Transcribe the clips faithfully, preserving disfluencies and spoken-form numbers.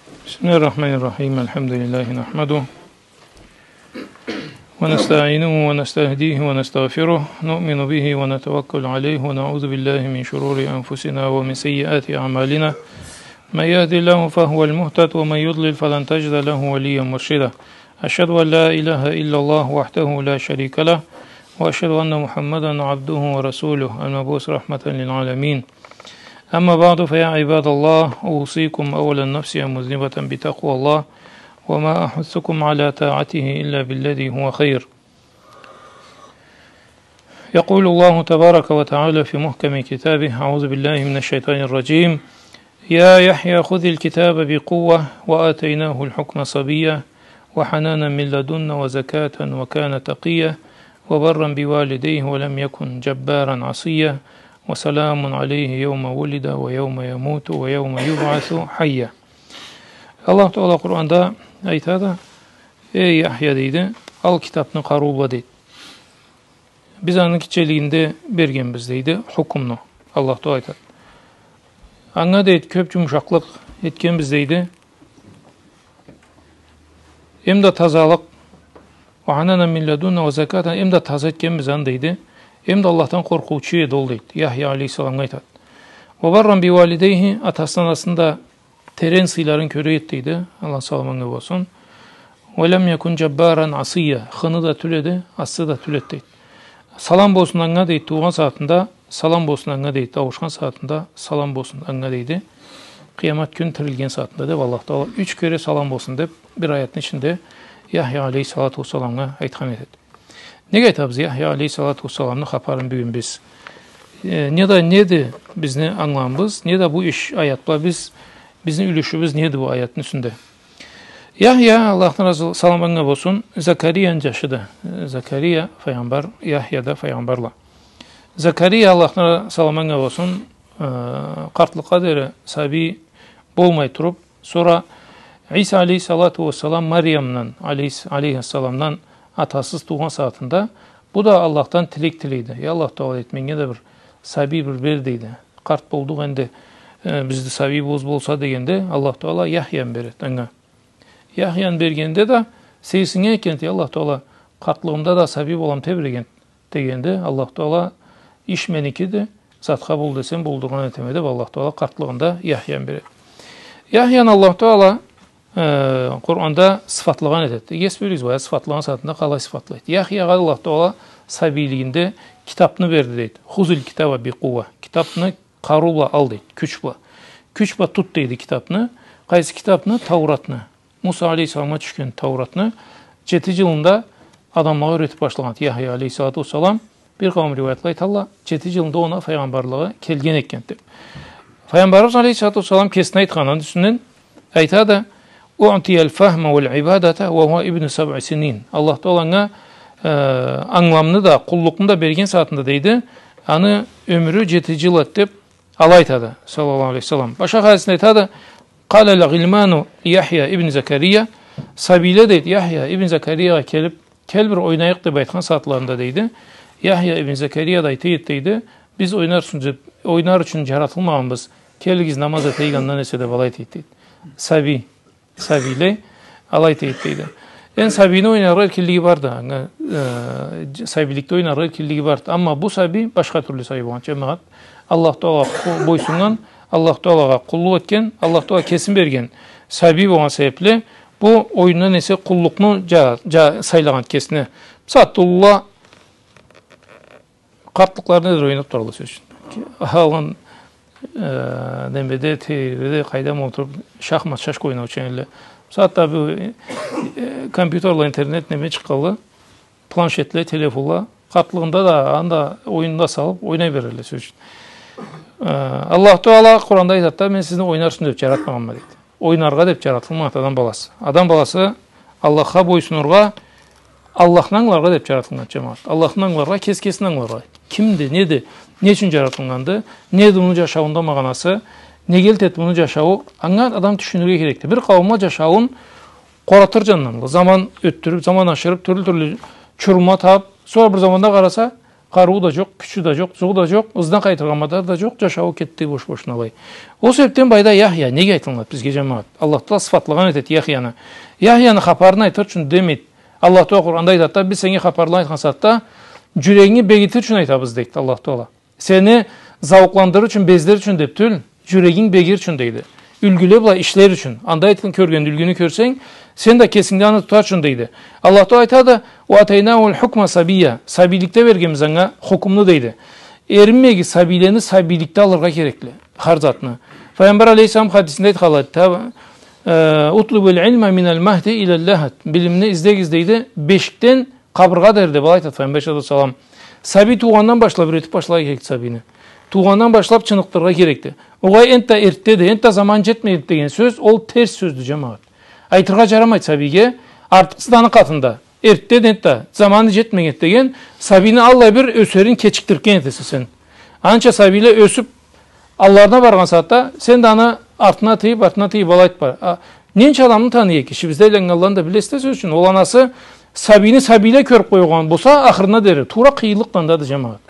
بسم الله الرحمن الرحيم. الحمد لله نحمده ونستعينه ونستهديه ونستغفره. نؤمن به ونتوكل عليه ونعوذ بالله من شرور أنفسنا ومن سيئات أعمالنا. من يهد الله فهو المهتد ومن يضلل فلن تجد له وليا مرشدا. أشهد أن لا إله إلا الله وحده لا شريك له، وأشهد أن محمدا عبده ورسوله المبعوث رحمة للعالمين. أما بعد، فيا عباد الله، أوصيكم أولا نفسي مذنبة بتقوى الله، وما أحثكم على طاعته إلا بالذي هو خير. يقول الله تبارك وتعالى في محكم كتابه: أعوذ بالله من الشيطان الرجيم. يا يحيى خذ الكتاب بقوة وآتيناه الحكم صبيا وحنانا من لدنا وزكاة وكان تقيا وبرا بوالديه ولم يكن جبارا عصيا وسلام عليه يوم ولد ويوم يموت ويوم يبعث حيا. Аллаху Тагъала Къуранда айтады: «Эй Яхья, — дейди, — ал китапны къарыу бла, — дейди. — Биз аны гитчелигинде бергенбиз, — дейди, — хукмну». Аллаху Тагъала айтады. Анга, дейди, кёп джумушакълыкъ этгенбиз, дейди. Эм да тазалыкъ, وحنانا من لدنا وزكاة, эм да таза этгенбиз аны, дейди. Эм да Аллахдан къоркъуучу эди ол, дейди. Яхья алейхиссаламгъа айтады. وبرا بوالديه, атасын, анасын да терен сыйларын кёре эди, дейди. Аллахны саламы анга болсун. ولم يكن جبارا عصيا. Хыны да тюл эди, асы да тюл эди, дейди. Салам болсун анга, дейди, туугъан сагъатында, салам болсун анга, дейди, ауушхан сагъатында, салам болсун анга, дейди. Къыямат кюн тирилген сагъатында, деб, Аллаху Тагъала юч кере салам болсун деб, бир аятны ичинде Яхья алейхиссалату уассаламгъа айтхан этеди. Неге айтабыз Яхья алейхиссалату уассаламны хапарын бюгюн биз? Э, не да неди бизни ангыламыбыз, не да бу иш аят бла биз, бизни юлюшюбюз неди бу аятны юсюнде? Яхья, Аллахны разы-, саламы анга болсун, Закарияны джашыды. Э, Закария файгъамбар, Яхья да файгъамбарла. Закария, Аллахны саламы анга болсун, э, къартлыкъгъа дери сабий болмай туруб, сора Иса алейхиссалату уассалам Мариямдан, алейхис-, алейхиссаламдан атасыз туугъан сагъатында, бу да Аллахдан тилек тилейди. «Я Аллаху Тагъала, — дейди, — меннге да бир сабий бир бер», — дейди. «Къарт болдукъ энди, э, бизни сабийибиз болса», — дегенде, Аллаху Тагъала Яхьяны береди анга. Яхьяны бергенде да сейирсиннген экен, дей: «Аллаху Тагъала, къартлыгъымда да сабий болам тебреген», — дегенде, Аллаху Тагъала: «Иш меникиди, зат къабыл десенг, болдургъан этеме», — деб, Аллаху Тагъала къартлыгъында Яхьяны береди. Яхьяны Аллаху Тагъала, э, Къуранда сыфатлагъан этеди. Эс бюлюгюз бла, сыфатлагъан сагъатында къалай сыфатлайды? Яхьягъа Аллаху Тагъала сабийлигинде китабны берди, дейди. «خذ الكتاب بقوة». Китабны къарыу бла ал, дейди, кюч бла. Кюч бла тут, дейди, китабны. Къайсы китабны? Тауратны. Муса алейхиссаламгъа тюшген Тауратны джети джылында адамлагъа юретиб башлагъан Яхья алейхиссалату уассалам. Бир къауум риуаятла айталла, джети джылында она файгъамбарлыгъы келген экен, деб. Файгъамбарыбыз алейхиссалату уассалам кесини айтханын юсюнден айтады: «أعطي الفهم والعبادة وهو ابن سبع سنين». Аллаху Тагъала анга, э, ангыламны да, къуллукъну да берген сагъатында, дейди, аны ёмюрю джети джыл эди, деб, алай айтады, саллаллаху алейхи ва саллам. Башха хадисинде айтады: «قال الغلمان ليحيى ابن زكريا». Сабийле, дейди, Яхья ибн Закариягъа келиб, «Кел, бир ойнайыкъ», — деб айтхан сагъатларында, дейди, Яхья ибн Закария да айта эди, дейди: «Биз ойнар ючюн, ойнар ючюн джаратылмагъанбыз. Келигиз, намаз этейик андан эсе», — деб алай айта эди, дейди. Сабий, сабийле алай айта эди, дейди. Энди сабийни ойнаргъа эркинлиги барды, анга, э, сабийликде ойнаргъа эркинлиги барды. Амма бу сабий башха тюрлю сабий болгъан, джамагъат. Аллаху Тагъалагъа къу-, бойсуннган, Аллаху Тагъалагъа къуллукъ этген, Аллаху Тагъала кесин берген сабий болгъан себебли, бу оюндан эсе къуллукъну джа-, джа-, сайлагъан кесине. Сагъатда уллула къартлыкъларында да ойнаб туралла, сёз ючюн. Алгъын, э, немеде, телевизорда, къайда олтуруб шахмат, шашка ойнаучан эдиле. Сагъатда бу, э, компьютер бла интернет неме чыкъгъанлы, планшетле, телефонла, къартлыгъында да анда оюнда салыб ойнай берелле, сёз ючюн. Э, Аллаху Тагъала Къуранда айтады да: «Мен сизни ойнар ючюн деб джаратмагъанма», — дейди. Ойнаргъа деб джаратылмагъанды адам баласы. Адам баласы Аллахха бойсунургъа, Аллахны ангыларгъа деб джаратылгъанды, джамагъат. Аллахны ангыларгъа, кес-кесин ангыларгъа. Кимди, неди, не ючюн джаратылгъанды, неди муну джашауунда магъанасы, не келтиреди муну джашауу, анга адам тюшюнюрге керекди. Бир къауумла джашауун къоратыр джандан, заман ётдюрюб, заман ашырыб, тюрлю-тюрлю чурумла табыб, сора бир заманда къараса, Къарыуу да джокъ, кючю да джокъ, зуу да джокъ, ызына къайтыргъа мадар да джокъ, джашауу кетди бош-бошуна алай. Ол себебден былайда Яхья, неге айтылынады бизге, джамагъат? Аллах Тааля сыфатлагъан этеди Яхьяны. Яхьяны хапарын айтыр ючюн демейди. Аллах Тааля Къуранда айтады да, биз сеннге хапарланы айтхан сагъатда, джюрегинги бегитир ючюн айтабыз, дейди Аллах Тааля. Сени зауукъландырыр ючюн, бездирир ючюн деб тюл, джюрегинг бегир ючюн, дейди. Юлгюле бла ишлер ючюн. Анда айтылгъан, кёрген юлгюню кёрсенг, сен да кесингде аны тутар ючюн, дейди. Аллах Тааля айтады, «Ва атайнахул хукма сабийя». Сабийликде бергенбиз анга хукмуну, дейди. Эринмегиз, сабийлени сабийликде алыргъа керекли. Хар затны. Файгъамбар алейхиссалам хадисинде айтханлай, та-, э, «Утлубул илма минал махди илал лахд». Билимни излегиз, дейди, бешикден къабыргъа дери деб, алай айтады Файгъамбар алейхиссалату уассалам. Сабий туугъандан башлаб юретиб башларгъа керекди сабийни. Туугъандан башлаб чыныгъдырыргъа керекди. Огъай, энтда эртдеди, энтда заманы джетмегенди деген сёз, ол терс сёздю, джамагъат. Айтыргъа джарамайды сабийге, артыкъсыз да аны къатында. Эртдеди энтда, заманы джетмегенди деген, сабийни аллай бир ёсерин кечикдирген этесе сен. Анча сабийле ёсюб, алларына баргъан сагъатда, сен да аны артына тыйыб, артына тыйыб алай айтыб бар. А, ненча адамны таныйыкъ, ишибизде айланнганланы да билесиз да, сёз ючюн. Ол анасы сабийни сабийле кёрюб къойгъан болса, ахырына дери, туура къыйынлыкъ да андады, джамагъат.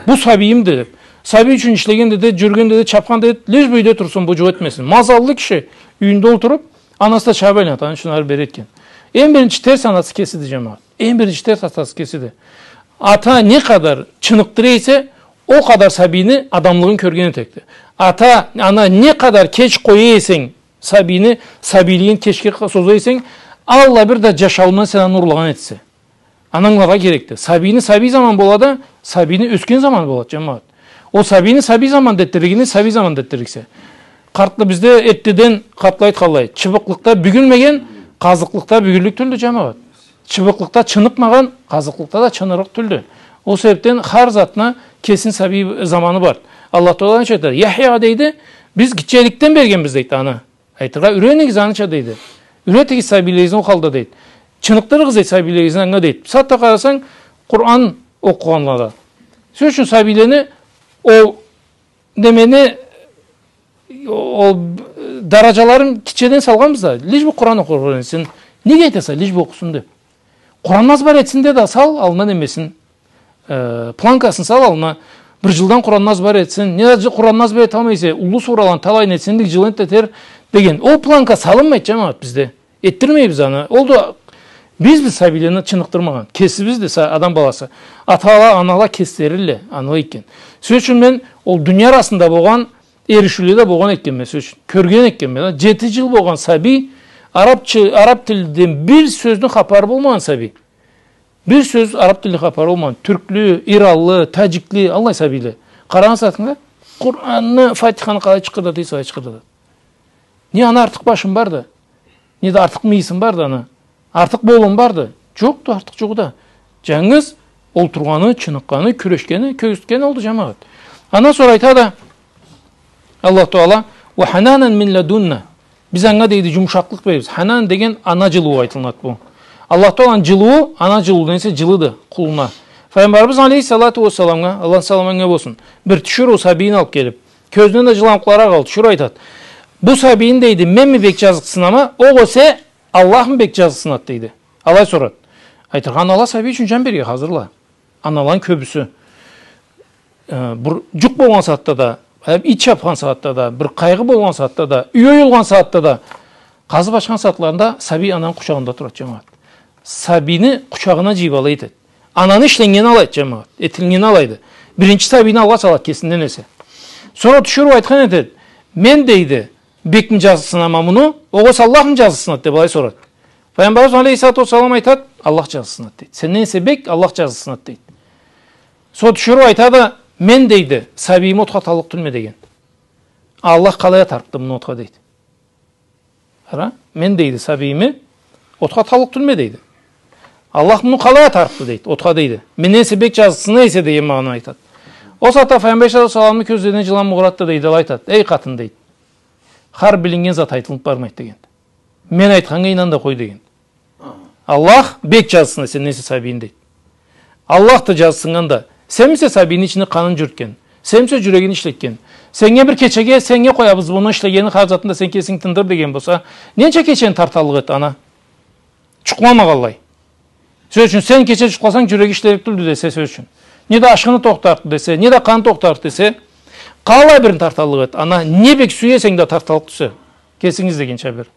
Бу сабийимди деб. Сабий ючюн ишлегенди да, джюрюгенди да, чабханды да, лишь бу юйде турсун, бу джукъ этмесин. Мазаллы киши юйюнде олтуруб, анасы да чабыб айланады, аны ючюн ары-бери этген. Эм биринчи терс анасы кесиди, джамагъат. Эм биринчи терс атасы кесиди. Ата не къадар чыныгъдыра эсе, ол къадар сабийни адамлыгъын кёрген этерикди. Ата, ана не къадар кеч къоя эсенг, сабийни, сабийлигин кечге къа-, соза эсенг, аллай бир да джашауундан сен аны урлагъан этесе. Аны ангыларгъа керекди. Сабийни сабий заман болады, сабийни ёсген заманы болады, джамагъат. Ол сабийни сабий заман да этдирлигини сабий заман да этдирликсе. Къартла-, бизде эртдеден къартла айтханлай, чыбыкълыкъда бюгюлмеген, къазыкълыкъда бюгюрлюк тюлдю, джамагъат. Чыбыкълыкъда чыныкъмагъан, къазыкълыкъда да чыныгъырыкъ тюлдю. Ол себебден хар затны кесини сабий заманы бар. Аллах Тааля анча айтады, Яхьягъа дейди, биз гитчеликден бергенбиз дейди аны. Айтыргъа, юренигиз аныча дейди. Юретигиз сабийлеригизни ол халда дейди. Чыныкъдырыгъыз дейди сабийлеригизни анга дейди. Сагъатда къарасанг, Къуран окъугъанлада. Сёз ючюн сабийлени ол немени, ол дараджаларын гитчеден салгъанбыз да. Лишь бу Къуран окъургъа юренсин. Неге айтаса, лишь бу окъусун деб. Къуранны азбар этсин да, сал аллына немесин, э, планкасын сал аллына. Бир джылдан Къуранны азбар этсин. Не да джы-, Къуранны азбар эталмай эсе, уллу сураланы талайын этсин, бир джыл энтда этер деген. Ол планка салынмайды, джамагъат, бизде. Этдирмейбиз аны. Ол да биз, биз сабийлени чыныкъдырмагъан. Кесибиз да са-, адам баласы. Атала, анала кеслерилле, анала экен. Сёз ючюн мен ол дуния арасында болгъан эришиуле да болгъан экенме, сёз ючюн. Кёрген экенме да. Джети джыл болгъан сабий, арабча, араб тилден бир сёзню хапары болмагъан сабий. Бир сёз араб тилни хапары болмагъан. Тюрклю, иранлы, таджикли, аллай сабийле. Къарагъан сагъатынгда, Къуранны, Фатиханы къалай чыкъырдата эсе, алай чыкъырдата. Не аны артыкъ башын барды, не да артыкъ мыйысын барды аны. Артыкъ болуму барды? Джокъду артыкъ джугъу да. Джангыз олтургъаны, чыныкъгъаны, кюрешгени, кёргюзтгени олду, джамагъат. Андан сора айтады Аллах Тааля, «Ва хананан мин ладунна». Биз анга дейди, джумушакълыкъ беребиз. Ханан деген ана джылыуу айтылынады бу. Аллах Тааланы джылыуу, ана джылыуу деген эсе джылыды къулуна. Файгъамбарыбыз алейхиссалату уассаламгъа, Аллахны саламы анга болсун, бир тиширыу сабийин алыб келиб, кёзюнден да джыланлыкъла акъды, тиширыу айтады. Бу сабийни дейди, менми бек джазыкъсынама, огъесе Аллахмы бек джазыкъсынады дейди. Алай сорады. Айтыргъа, аналаны сабий ючюн джан берирге хазырла. Аналаны кёбюсю. Э, бир джукъ болгъан сагъатда да, э, ит чабхан сагъатда да, бир къайгъы болгъан сагъатда да, юй оюлгъан сагъатда да, къазыб ачхан сагъатларында сабий ананы къучагъында турады, джамагъат. Сабийни къучагъына джыйыб алай этеди. Ананы ишленнгенин алайды, джамагъат. Этилнгенин алайды. Биринчи сабийни алгъа салады кесинден эсе. Сора тиширыу айтхан этеди. Мен, дейди, бекми джазыкъсынама муну, огъесе Аллахмы джазыкъсынады деб алай сорады. Файгъамбарыбыз алейхиссалату уассалам айтады, Аллах джазыкъсынады дейди. Сенден эсе бек Аллах джазыкъсынады дейди. Сора тиширыу айтады, мен, дейди, сабийими отха аталлыкъ тюлме деген. Аллах къалай атарыкъды муну отха дейди. Къара, мен, дейди, сабийими отха аталлыкъ тюлме дейди. Аллах муну къалай атарыкъды дейди, отха дейди. Менден эсе бек джазыкъсына эсе деген магъананы айтады. Ол сагъатда Файгъамбар алейхиссалату уассаламны кёзлеринден джылан мугъуратды дейди, алай айтады. Эй къатын дейди. Хар билиннген зат айтылыб бармайды деген. Мен айтханнга ийнан да къой деген. Аллах бек джазыкъсына сенден эсе сабийин дейди. Аллах да джазыкъсыннган да. Сенмисе сабийни ичинде къанын джюрютген? Сенмисе джюрегин ишлетген? Сеннге бир кечеге, сеннге къоябыз муну ишлегенин, хар затын да сен кесинг тындыр деген болса, ненча кечени тарталлыкъ эди ана? Джукъламагъанлай. Сёз ючюн, сен кече джукъласанг, джюреги ишлерик тюлдю десе, сёз ючюн. не да ашхыны тохтарыкъ десе, не да къан тохтарыкъ десе, къаллай бирин тарталлыкъ эт. Ана не бек сюе эсенг да тарталлыкъ тюсе. Кесинг излегинча бир.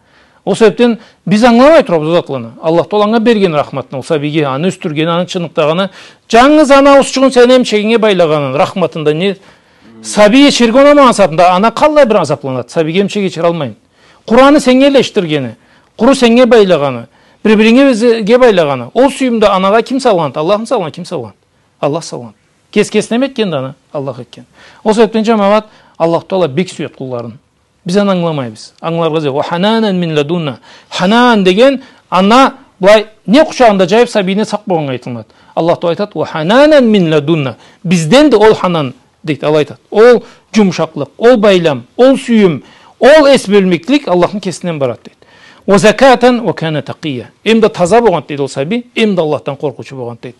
Ол себепден биз ангыламай турабыз ол затланы. Аллах Таала анга берген рахматны, ол сабийге, аны ёсдюрген, аны чыныкъдагъаны, жангыз ана ауузчугъун сени эмчегинге байлагъанын, рахматында не, сабий эчерге унамагъан сагъатында ана къаллай бир азапланады, сабийге эмчек эчералмайын. Къуру аны сеннге элешдиргени, къуру сеннге байлагъаны, бир-бирингге, бизге байлагъаны. Ол сюйюмню анагъа ким салгъанды? Аллахмы салгъан, ким салгъан? Аллах салгъан. Кес-кесинеми этгенди аны? Аллах этген. Ол себепден, жамагъат, Аллах Таала бек сюеди къулларын. Биз аны ангыламайбыз. Ангыларгъа зер. «Ва хананан мин ладунна». Ханан деген ана былай не къучагъында жайып сабийине сакъ болгъаннга айтылынады. Аллах Таала айтады: «Ва хананан мин ладунна». Бизденди ол ханан, дейди, алай айтады. Ол жумушакълыкъ, ол байлам, ол сюйюм, ол эс бёлмеклик Аллахны кесинден барады, дейди. «Ва закатан ва кана такъия». Эм да таза болгъанды, дейди, ол сабий, эм да Аллахдан къоркъуучу болгъанды, дейди.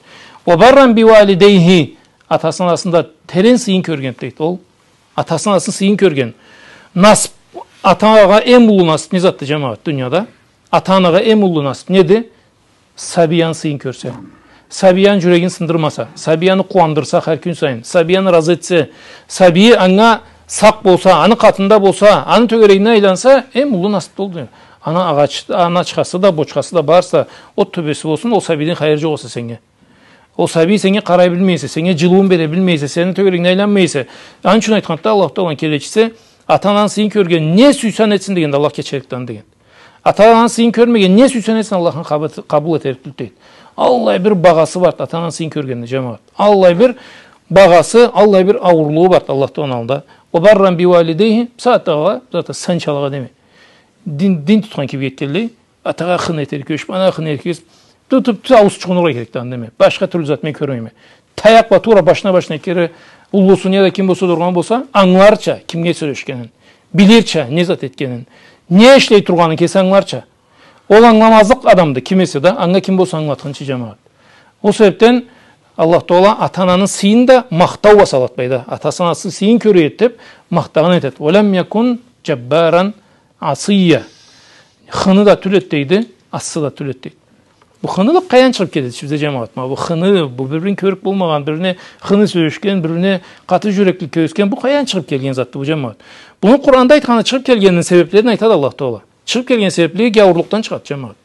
«Ва барран би валидейхи». Атасын, анасын да терен сыйын кёргенди, дейди. Ол атасын, анасын сыйын кёрген. Насып, ата-анагъа эм уллу насып не затды, жамагъат, дунияда? Ата-анагъа эм уллу насып неди? Сабий аны сыйын кёрсе, сабий аны жюрегин сындырмаса, сабий аны къууандырса хар кюн сайын, сабий аны ыразы этсе, сабийи анга сакъ болса, аны къатында болса, аны тёгерегинде айланса, эм уллу насып болду. Ана агъач, ана ачхасы да, бочхасы да, барысы да от тёбеси болсун, ол сабийден хайыр жокъ эсе сеннге. Ол сабий сеннге къарай билмей эсе, сеннге жылыуун бере билмей эсе, сени тёгерегингде айланмай эсе. Аны ючюн айтханды Аллах Тааланы келечиси, ата-ананы сыйын кёрген не сюйсенг этсин дегенди, Аллах кечерикден деген. Ата-ананы сыйын кёрмеген не сюйсенг этсин, Аллахны къабы-, къабыл этерик тюлдю, дейди. Аллай бир багъасы барды ата-ананы сыйын кёргенни, жамагъат. Аллай бир багъасы, аллай бир ауурлугъу барды Аллах Тааланы аллында. «Ва барран би валидейхи», бусагъатдагъыла заты санчалагъа демей. Дин, дин тутхан кибик этгенлей. Атагъа хыны этерге кёчюп, анагъа хыны этерге кёчюп, тутуп, тутуп, ауузчугъун ургъа керекди аны, деме. Башха тюрлю зат мен кёрмейме. Таякъ бла туура башына, башына кере, уллусу неда ким болса да ургъан болса, ангыларча кимге сёлешгенин, билирча не зат этгенин, не ишлей тургъанын кеси ангыларча. Ол ангыламазлыкъ адамды ким эсе да, анга ким болса ангылатхынчы, жамагъат. Ол себепден Аллах Таала ата-ананы сыйын да махтау бла саналады былайда. Атасы-анасы сыйын кёре эди деп махтагъан этеди. «Ва лам якун жаббаран асия». Хыны да тюл эди дейди, ассы да тюл эди дейди. Бу хынылыкъ къайдан чыгъып келеди ичибизде, жамагъат? Ма бу хыны, бу бир-бирин кёрюп болмагъан, бир-бирине хыны сёлешген, бир-бирине къаты жюреклик кёргюзтген, бу къайдан чыгъып келген затды бу, жамагъат? Буну Къуранда айтханы, чыгъып келгенини себеплерин айтады Аллах Таала. Чыгъып келген себеплери гяуурлукъдан чыгъады, жамагъат.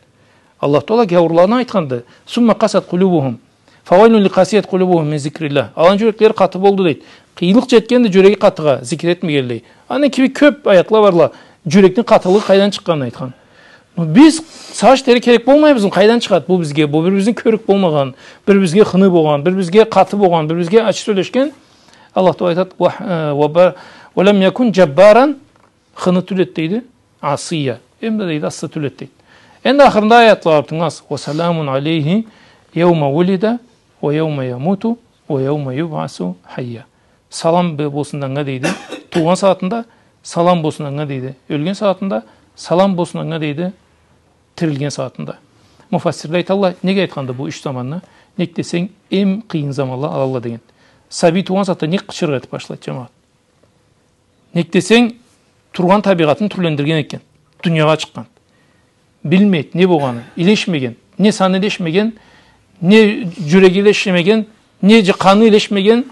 Аллах Таала гяуурланы айтханды. «Сумма къасат къулюбухум». «Фауайлун ли къасият къулюбухум мин зикриллах». Аланы жюреклери къаты болду, дейди. Къыйынлыкъ жетгенди жюреги къатыгъа, зикир этмегенлей. Аны кибик кёп аятла барла, жюрекни къатылыгъы къайдан чыкъгъанын айтхан. Но биз сагъыш этерге керек болмайбызмы, къайдан чыгъады бу бизге? Бу бир-бирибизни кёрюп болмагъан, бир-бирибизге хыны болгъан, бир-бирибизге къаты болгъан, бир-бирибизге ачы сёлешген. Аллах Таала айтады: «Ва, э, ва ба-, ва лам якун жаббаран», хыны тюл эди дейди, «асия». Эм да дейди, ассы тюл эди дейди. Энди ахырында аятлагъа тынгылагъыз. «Ва саламун алейхи яума вулида, ва яума ямуту, ва яума юбасу хайя». Салам бе-, болсун анга дейди, туугъан сагъатында, салам болсун анга дейди, ёлген сагъатында, салам болсун анга дейди, тирилген сагъатында. Муфассирле айталла, неге айтханды бу юч заманны? Нек десенг, эм къыйын заманла алалла деген. Сабий туугъан сагъатда нек къычырыкъ этип башлайды, жамагъат? Нек десенг, тургъан табигъатын тюрлендирген экен, дуниягъа чыкъгъан. Билмейди не болгъанын, илешмеген, не саны илешмеген, не жюреги илешмеген, не жы-, къаны илешмеген,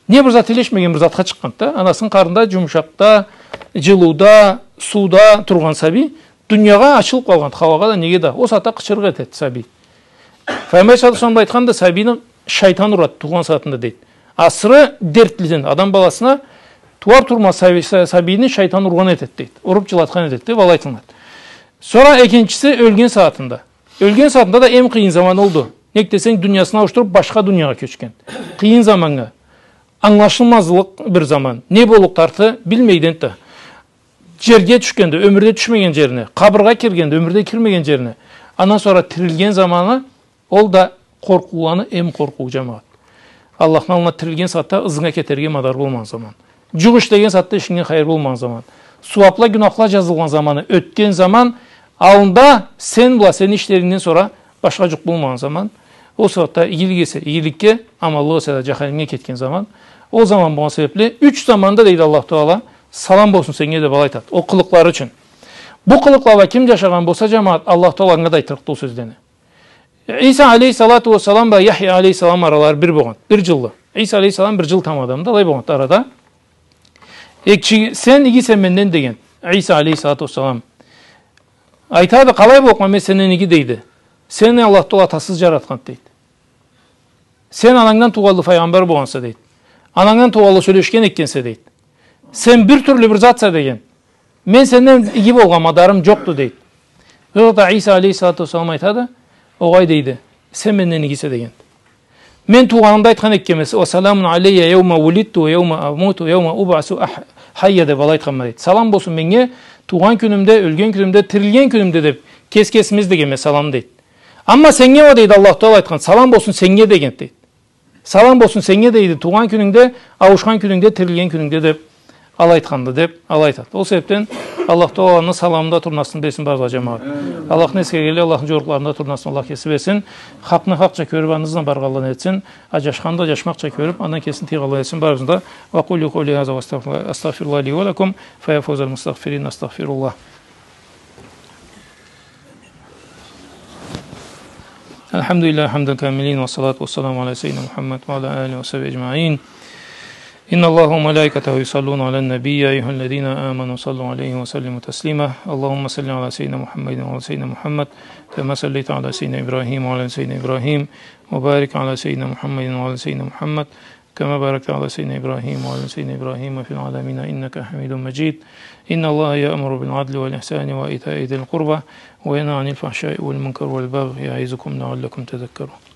не бир зат илешмеген бир затха чыкъгъанды да. Анасыны къарнында жумушакъда, жылыуда, сууда тургъан сабий дуниягъа ачылып къалгъанды, хауагъа да, неге да. Ол сагъатда къычырыкъ этеди сабий. Файгъамбар саллаллаху алейхи ва саллам айтханды, сабийни шайтан урады туугъан сагъатында, дейди. Асыры дертлиден адам баласына тууар-туурмаз сабий-, са-, сабийни шайтан ургъан этеди, дейди. Уруп жылатхан этеди деп алай айтылынады. Сора экинчиси ёлген сагъатында. Ёлген сагъатында да эм къыйын заман олду. Нек десенг, дуниясын ауушдуруп, башха дуниягъа кёчген. Къыйын заманнга. Ангылашылмазлыкъ бир заман. Не боллукъ тарты билмейди энтда. Жерге тюшгенде, ёмюрде тюшмеген жерине, къабыргъа киргенде, ёмюрде кирмеген жерине, андан сора тирилген заманы, ол да къоркъууланы эм къоркъуу, жамагъат. Аллахны аллына тирилген сагъатда ызынга кетерге мадар болмагъан заман. Жукъ ишлеген сагъатда ишинге хайыр болмагъан заман. Сууапла, гюнахла жазылгъан заманы, ётген заман, аллында сен бла сени ишлерингден сора башха жукъ болмагъан заман. Ол сагъатда игилик эсе игиликге, аманлыкъ эсе да жаханимге кетген заман. Ол заман болгъан себепли, юч заманда, дейди Аллах Таала, салам болсун сеннге деп алай айтады. Ол къылыкълары ючюн. Бу къылыкъла бла ким жашагъан болса, жамагъат, Аллах Таала анга да айтырыкъды ол сёзлени. Иса алейхиссалату уассалам бла Яхья алейхиссалам аралары бир болгъан. Бир жыллы. Иса алейхиссалам бир джыл тамадамда, алай болгъанды арада. Экчи, сен игисе менден деген. Иса алейхиссалату уассалам айтады, къалай боллукъма мен сенден иги, дейди. Сени Аллах Тагъала атасыз джаратханды, дейди. Сен анангдан туугъанлы файгъамбар болгъанса, дейди. Анангдан туугъанлы сёлешген этгенсе, дейди. Сен бир тюрлю бир затса деген. Мен сенден иги болгъан мадарым джокъду, дейди. Ол сагъатда Иса алейхиссалату уассалам айтады, огъай, дейди, сен менден игисе деген. Мен туугъанымда айтхан этгенме, «Ва саламун алейя яума вулидту, ва яума амуту, ва яума убасу ах-, хайя», деп алай айтханма, дейди. Салам болсун меннге туугъан кюнюмде, ёлген кюнюмде, тирилген кюнюмде деп, кес-кесимиз дегенме салам, дейди. Амма сеннге уа, дейди, Аллаху Тагъала айтхан, салам болсун сеннге деген, дейди. Салам болсун сеннге, дейди, туугъан кюнюнгде, ауушхан кюнюнгде, тирилген кюнюнгде деп алай айтханды, деп алай айтады. Ол себепден Аллах Тагъала саламында турмасын берсин барыбызгъа, джамагъат. Аллахны эсгергенле Аллахны джорукъларында турмасын Аллах кеси берсин. Хакъны хакъча кёрюп, аны ызындан баргъанладан этсин. Аджашханны да аджашмакъча кёрюп, андан кесин тыйгъанладан этсин барыбызны да. وأقول قولي هذا وأستغفر، أستغفر الله لي ولكم، فيا فوز المستغفرين، أستغفر الله. الحمد لله حمد الكاملين، والصلاة والسلام على سيدنا محمد وعلى آله وصحبه أجمعين. إن الله وملائكته يصلون على النبي، يا أيها الذين آمنوا صلوا عليه وسلموا تسليما. اللهم صل على سيدنا محمد وعلى سيدنا محمد، كما صليت على سيدنا إبراهيم وعلى سيدنا إبراهيم، وبارك على سيدنا محمد وعلى سيدنا محمد، كما باركت على سيدنا إبراهيم وعلى سيدنا إبراهيم في العالمين إنك حميد مجيد. إن الله يأمر بالعدل والإحسان وإيتاء ذي القربى وينهى عن الفحشاء والمنكر والبغي يعظكم لعلكم تذكرون.